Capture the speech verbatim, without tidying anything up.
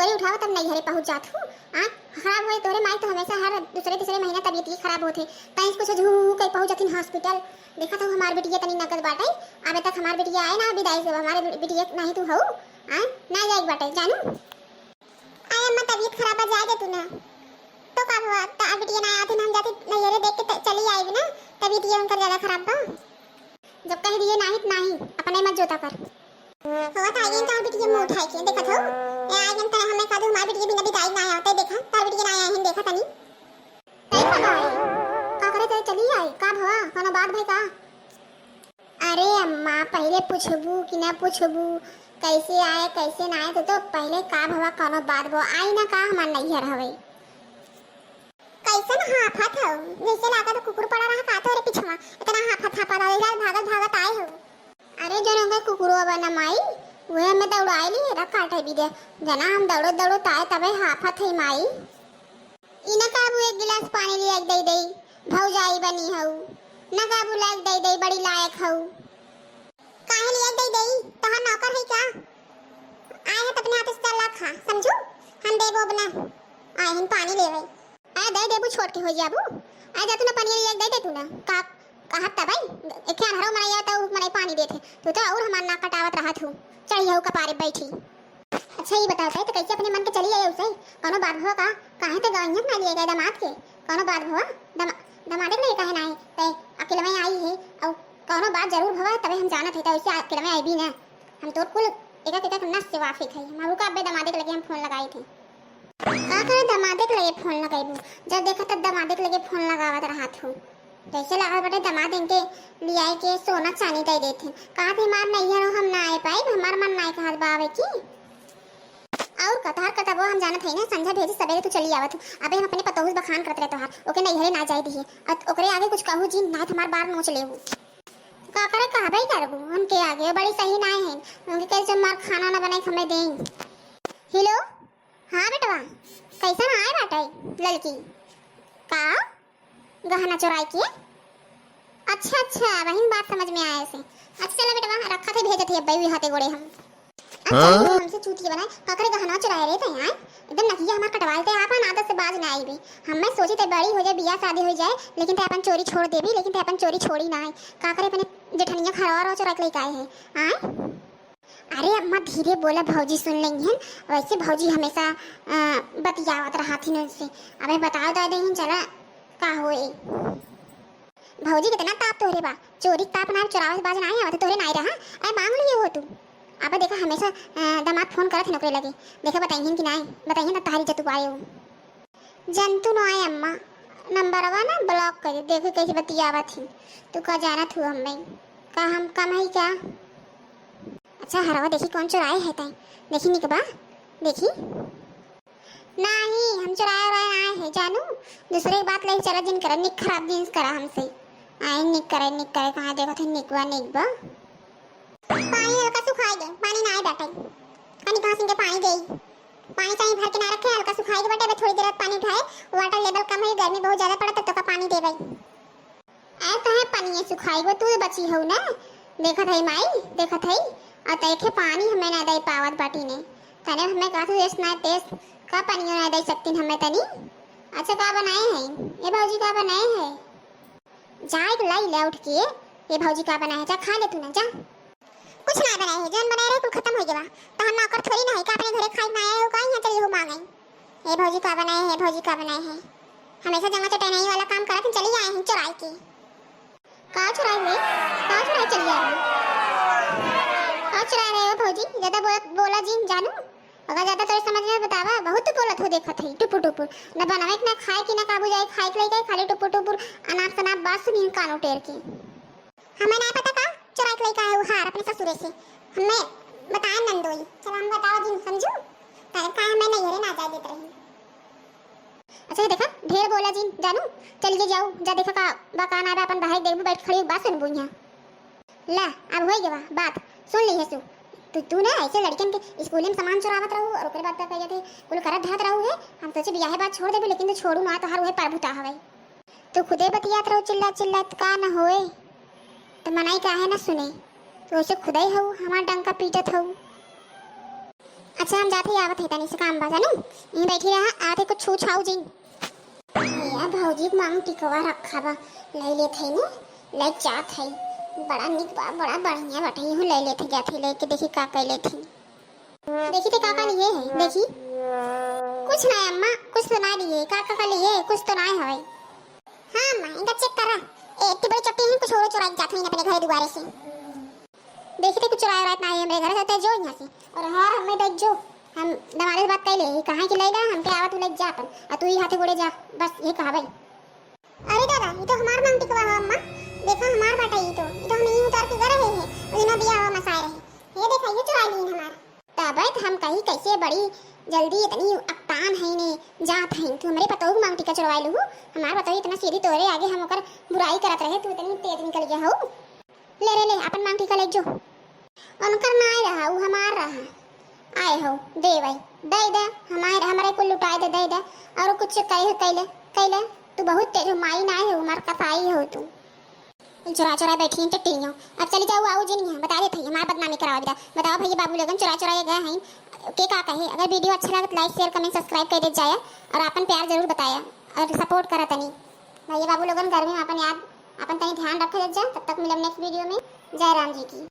अरे उठावा तब नैहरे पहुँच जात हूँ। आ, खराब होए तोरे माई तो हमेशा हर दूसरे तीसरे महीना तबीयत ही खराब होत है। तैं कुछ झू हू कहीं पहुँच जाथिन hospital। देखा तो हमार बिटिया तनी नकद बाटे, अबे तक हमार बिटिया आए ना विदाई से, हमारे बि-, बिटिया नहीं तू हऊ, आ, ना जाए बाटे जानू। अरे अम्मा तबीयत खराब बा, जाए दे तू ना। तो का हुआ, त बिटिया ना आथिन, हम जाते नैहरे देख के त-, चली आइब ना, तबीयत ये उनकर ज्यादा खराब बा। जब कह दिए नाही त नाही, अपने मत जोता कर। होत आइगन का बिटिया मुंह उठाई के देखत हो। ए आइगन तने हमें का दू हमार बिटिया बिना बिदाई ना आवते देखा। तार बिटिया ना आए हैं देखा तनी। तई का भाई? का करे ते चली आई? का भवा? कोनो बात भाई का? अरे अम्मा, पहिले पूछबू कि ना पूछबू? कैसे आए, कैसे ना आए? तो, तो पहिले का भवा? कोनो बात बो? आई ना का हमार नैहर हवे? कैसन हाफत हो? जैसे लागत कुकुर पड़ा रहा का तोरे पिछवा। इतना हाफत हाफत आवे, इधर भागत भागत आए हो। अरे जो रंग कुकुरो बना माई, वह हमें दौड़ाए लिए रख काटे भी दे। जना हम दौड़ो दौड़ो ताए तबे हाफत है माई। ई न काबू एक गिलास पानी लिए दे दे, भौजाई बनी हऊ। न काबू लायक दे दे, बड़ी लायक हऊ। काहे लिए दे दे? तोहार नौकर है का? आए हैं त अपने हाथ से चला खा, समझू? हम देबो अब ना। आए हैं पानी लेवे। आ दे देबू छोट के हो जाबू। आ जा तू ना पनिया लिए दे दे तू ना। का कहत त भाई? एक ख्यान हरो मनैया त उ मनई पानी देत है। तू तो और हमार नाक कटावत रहत हूँ। चढ़ी हऊ कपारे बैठी। अच्छा, ये बताओ भाई, तो कैसे अपने मन के चली आए उसे? कोनो बात भवा का? काहे ते गवैया ना लिए गए दामाद के? कोनो बात भवा? दमा-, दामादे के लिए काहे ना आए? ते अकेले में आई है, और कोनो बात जरूर भवा, तबे हम जानत है, तो ऐसे अकेले में आई भी ना। हम तोर कुल एक एक, एक एक नस से वाफिक है। हम रुका, अबे दामादे के लगे हम फोन लगाई थे। का करे दामादे के लगे फोन लगाईबू? जब देखा तब दामादे के लगे फोन लगावत रहत हूँ। जैसे लागत बाटे दामाद इनके लियाए के सोना चानी दे देत हैं। कहा थे, "हमार नैहर हो, हम ना आए पाइब, हमार मन ना कहत बा आवे की।" और कतहार कतबो हम जानत हई ना, संझा भेजी सबेरे तू चली आवत हूँ। अबे हम अपने पतोहू से बखान करत रहे तोहार, ओके नैहरे ना जाए दिए। और ओकरे आगे कुछ कहू जी, ना तो हमार बार नोच लेबू। का करे कहबे करबू, उनके आगे बड़ी सही ना है। उनके कैसे मार खाना ना बनाए हमें दें। हेलो, हाँ बेटवा, कैसन आए बाटे ललकी? का? गहना चुराई के? अच्छा, अच्छा, वही बात समझ में आए से। अच्छा, चला बेटवा, रखा थे, भेजत ही अब्बई भी हाथे गोड़े हम। अच्छा, हाँ? ये हमसे चूतिया बनाए, काकरे गहना चुराए रहे थे, आए? एकदम नकिया हमार कटवाल थे, आपन आदत से बाज ना आईबे। हम मैं सोची थे बड़ी हो जाए, बियाह शादी हो जाए, लेकिन ते अपन चोरी छोड़ देबी, लेकिन ते अपन चोरी छोड़ी ना है। काकरे अपने जेठनिया खरवा रहो चुरा के लेके आए है, आए? अरे अम्मा, धीरे बोला, भौजी सुन लेंगी हन। वैसे भौजी हमेशा, अ, बतियावत रहत हिन उनसे। अबे बताओ दादा हिन, चला का होए। भौजी कितना ताप तोहरे बा, चोरी ताप ना, चुरावे बाज ना आवत तोहरे ना रहा। अरे मांग लिए हो तू। अब देखा हमेशा, अ, दामाद फोन करत हिन ओकरे लगे, देखा बताइहन कि ना, बताइहन ना तहारी जतु पाए हो। जंतु ना आए अम्मा, नंबरवा ना block कर दे, देखो कैसे बतियावत ही। तू का जानत हु हमें, का हम कम है क्या? अच्छा हरवा देखी कौन चुराए है तय, देखी निक बा, देखी। नाही, हम चुराए उराए आए हैं जानू, दूसरे के बात लेके चला जिन करा, निक खराब जिन करा हमसे। आए निक करे, निक करे, कहाँ देखत है निक बा, निक बा। पानी हल्का सुखाई दे, पानी ना आए बाटे। कनी कहाँ सिंगे पानी देई। पानी चाही भर के ना रखे, हल्का सुखाई के बाटे, अबे थोड़ी देर बाद पानी उठाए, water level कम है, गर्मी बहुत ज्यादा पड़त, तब तो का पानी देबै। ऐ कहे पनिये सुखाई गो, तू बची हो ना, देखत है माई, देखत है, और तैखे पानी हमें ना दे पावत बाटी ने, तने हमें कहा तू देश ना देश, का पनियो ना दे सकतीन हमें तनी। अच्छा का बनाए है, ए भौजी का बनाए है? जाए के लाई ले उठ के, ए भौजी का बनाए है, जा खा ले तू ना, जा। कुछ ना बनाए है, जौन बनाए रहे कुल खत्म हो गवा। तो हम नौकर थोड़ी ना है, का अपने घरे खाई ना आए हो, का यहाँ चली हो मांगे? हे भौजी का बनाए है, भौजी का बनाए है? हमेशा जंगा चटनाई वाला काम करत हैं, चली आए हैं चुराई के। का चुराई हुए? का चुराई चली आए हैं? का चुराए रहे हो भौजी? ज्यादा बोला, बोला जिन जानू। अगर ज्यादा तोरे समझ में बतावा, बहुत तो बोलत हो, देखत है टुपुर टुपुर। न बनावे के, ना खाए की, ना काबू जाए खाए के लेके, खाली टुपुर टुपुर अनाप शनाप बात सुनी कानों टेर के। हमें ना पता का चुराई के लेके आए हो हार अपने ससुरे से। हमें बताए नंदोई। चल हम बताओ जिन समझू। तारे का हमें नैहरे ना जाए देत रही। अच्छा देखा, ढेर बोला जिन जानू, चल के जाऊ, जा देखा का बा का ना बा, अपन बाहर देखबू, बैठ खड़ी बात सुनबू यहाँ। ला, अब होई गवा बात, सुन ली है सु। तू, तू ना ऐसे लड़कन के स्कूल में सामान चुरावत रहू और ओकरे बाद तक कह जाते कुल करत धरत रहू है। हम सोचे बियाहे बाद छोड़ देबू, लेकिन तू छोड़ू ना, तोहार उहे परभुता हवे। तू खुदे बतियात रहू चिल्ला चिल्ला, त का न होए? त मनई काहे न सुने? तू ऐसे खुदे हऊ, हमार डंका पीटत हऊ। अच्छा, हम जात ही, आवत ही, तनी से काम बा, जानू। यहीं बैठी रहा, आवत ही, कुछ छू छाऊ जिन। भैया, भौजी के मांग टिकवा रखा बा, ले लेत है ने, ले जात है। बड़ा निक बा, बड़ा बढ़िया बाटे, यहू ले लेत है, जात है, लेके देखी का कर लेत है। देखी ते का का लिए है, देखी। कुछ ना अम्मा, कुछ तो ना लिए, का का का लिए है, कुछ तो ना हवे। हाँ अम्मा, इनका चेक करा। ए, इतनी बड़ी चट्टी है, कुछ और चुराई जात है अपने घरे दुआरे से। देखी ते कुछ चुराए रात ना आए हमरे घर से, ते जो यहाँ से। और हाँ, हमें बैठ जो, हम दमादे से बात कर ले, कहाँ की लैला, हमके आवा तू ले जा अपन, और तू ही हाथे गोड़े जा, बस ये कहा भाई। अरे दादा, ये तो हमार मांग टिकवा है अम्मा, देखा हमार बाटा ये तो, ये तो हम यहीं उतार के गए रहे हैं, उन्हें दिया हुआ मसाए रहे, ये देखा ये चुरा ली हमार। तबे तो हम कही कैसे बड़ी जल्दी इतनी अकतान है ने जात है, तू हमरे पतोह के मांग टिका चुरवा लू, हमार पतोह इतना सीधी, तोरे आगे हम ओकर बुराई करत रहे, तू इतनी तेज निकल गया हो। ले रे ले, अपन मांग टिका ले जो। उनकर ना आए रहा, उ हमार रहा। आए हो, दे भाई, दे दे, हमारे, हमारे कुल लुटाए दे, दे दे। और कुछ कहे हो, कैले, कैले, तू बहुत तेज हो, माई ना आए हो, हमार कसाई हो तू। चुरा चुरा बैठी हैं चट्टियों। अब चली जाओ, आओ जिन यहाँ, बता देते हैं, हमार बदनामी करावा बेटा। बताओ भैया बाबू लोगन चुरा चुरा ये गए हैं, के का कहे। अगर वीडियो अच्छा लगे तो like, share, comment, subscribe कर दे जाया और अपन प्यार जरूर बताया और support करा तनी। भैया बाबू लोगन गर्मी में अपन याद, अपन तनी ध्यान रखे जा। तब तक मिलब next वीडियो में। जय राम जी की।